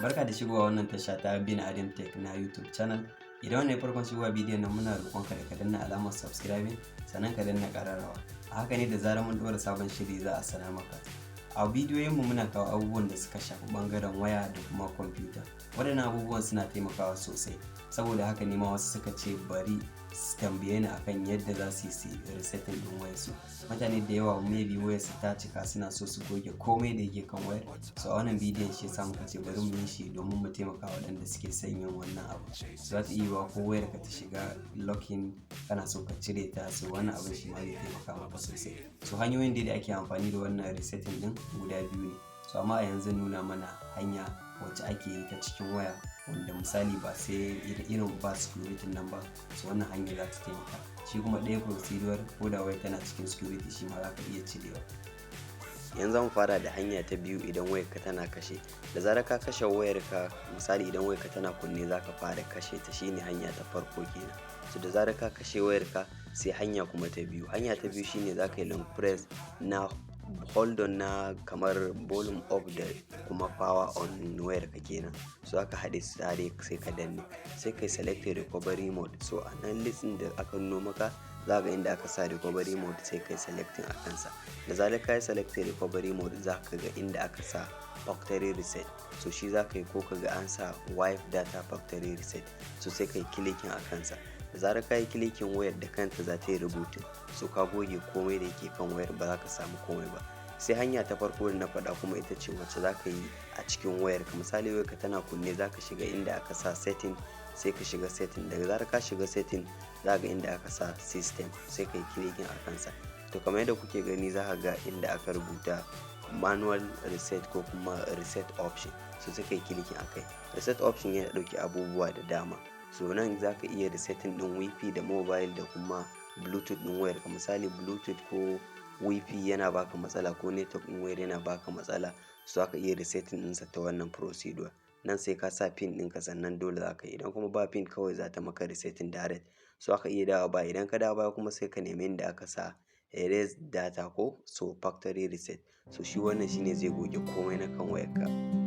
Barka da shigowa wannan tasha ta Bin Adam Tech na YouTube channel. Idan wannan ne farkon shigowa bidiyon nan, muna roƙonka da ka danna alamar subscribing, sannan ka danna ƙararrawa. A haka ne da zarar mun ɗora sabon shiri za a sanar maka. A bidiyoyinmu muna kawo abubuwan da suka shafi ɓangaren waya da kuma kwamfuta. Waɗannan abubuwan suna taimakawa sosai. Saboda haka ne ma wasu suka ce bari su tambaye ni akan yadda za su yi su resetting ɗin wayarsu. Mutane da yawa, maybe wayarsu ta cika, suna so su goge komai da yake kan wayar. So a wannan bidiyon shi yasa muka ce bari mu yi shi domin mu taimaka waɗanda suke son yin wannan abu. So za ta iya yiwuwa ko wayarka ta shiga locking, kana so ka cire ta, so wannan abin shi ma zai taimaka maka sosai. So hanyoyin dai da ake amfani da wannan resetting ɗin guda biyu ne. So amma a yanzu nuna mana hanya wacce ake yi ta cikin waya, wanda misali ba sai irin ba security nan ba, so wannan hanyar za ta taimaka. Shi kuma ɗaya procedure, ko da wayar tana cikin security, shi ma za ka iya cirewa. Yanzu zamu fara da hanya ta biyu, idan wayarka tana kashe. Da zarar ka kashe wayarka, misali idan wayarka tana kunne, za ka fara kashe ta, shine hanya ta farko kenan. So da zarar ka kashe wayarka, sai hanya kuma ta biyu. Hanya ta biyu shine za ka yi long press na hold on na kamar volume up da kuma power on wayarka kenan. So aka haɗe su tare, sai ka danne, sai kai select recovery mode. So a nan list ɗin da aka nuno maka, za ga inda aka sa recovery mode, sai kai selecting a kansa. Da zarar ka yi selecting recovery mode, za ka ga inda aka sa factory reset. So shi za ka yi, ko ka ga an sa wipe data factory reset, so sai kai clicking a kansa. Da zarar ka yi clicking, wayar da kanta za ta yi rebooting. So ka goge komai da yake kan wayar, ba za ka samu komai ba. Sai hanya ta farko da na faɗa kuma, ita ce wacce za ka yi a cikin wayarka. Misali wayarka tana kunne, za ka shiga inda aka sa setting, sai ka shiga setting. Daga zarar ka shiga setting, za ga inda aka sa system, sai ka yi clicking a kansa. To kamar yadda kuke gani, za ka ga inda aka rubuta manual reset ko kuma reset option, so sai ka yi clicking a kai. Reset option yana ɗauke abubuwa da dama. So nan za ka iya resetting ɗin WiFi da mobile da kuma Bluetooth ɗin wayarka. Misali Bluetooth ko WiFi yana baka matsala, ko network ɗin wayar yana baka matsala, so zaka iya resetting ɗinsa ta wannan procedure. Nan sai ka sa pin ɗinka sannan dole za ka yi. Idan kuma ba pin, kawai za ta maka resetting direct. So aka iya dawowa baya. Idan ka dawo baya kuma, sai ka nemi inda aka sa erase data ko so factory reset. So shi wannan shine zai goge komai na kan wayarka.